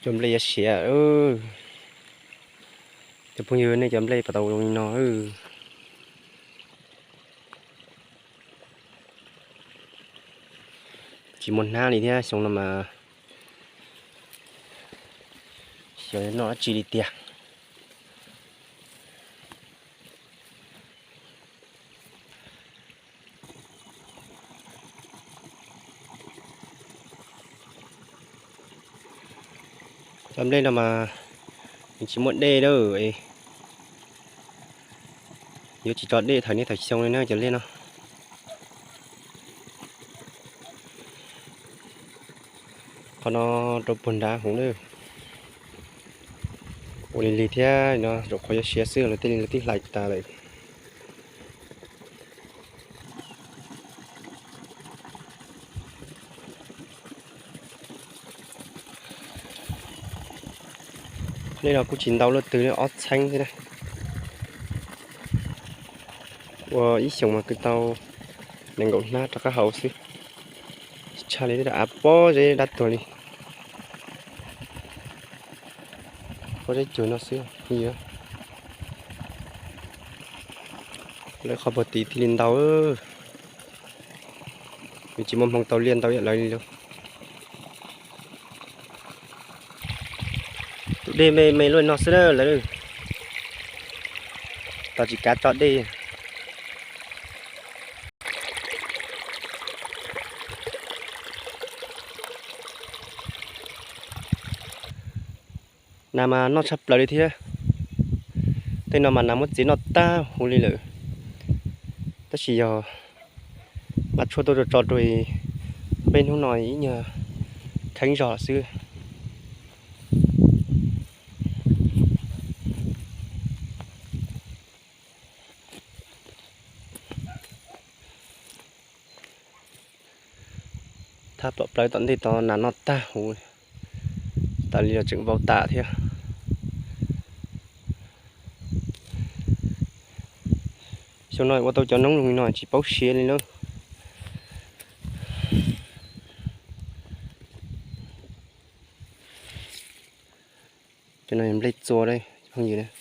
Cov nplej yuav siav. Cov phooj ywg, nej cov nplej puas tau zoo li no? Tsis muaj hnab li thiab, xyoo no mas xyov noj dab tsi li tiag. Cov nplej no mas nws tsis muaj dej lawm, yuav tsis tso dej thaum niaj thaum xyoo li na cov nplej no. Qhov no rau puag nrad hauv na. Ua li lig thiab no, zaum qhov yuav siav xwb los tej li lawv twb hlais tas lawm. Qhov no kuj tsis ntau luaj twg, ob txheeb thiab na. Ua ib xyoos mas kwv tau nees nkaum hnab rov qab haus xwb. Tsis tshaj li, av pob zeb dab tuag li. Pob zeb cuag no xwb. Lawv qhov puag tid thiaj li ntau. Nws tsis muaj hmoo tau liaj ntau ib yam lawv li lauj. Tus dej me me luaj no xwb na lawv. Tos tsis kav tso dej. Nas mas noj tshaj plaws li thiab. Tej no mas nas muab txiav noj tag huv li lawm. Tab sis yog mas tshuaj tuaj tso tso rau, peb hnub no ib nyuag kheeb zog xwb. Thaj plom plaws tom ntej tod nas noj tag huv, tas li los tseem vau tas thiab. Xyoo no ua tau cov noob zoo li no tsis paub siav li lauj. Cov no nplej txua phooj ywg.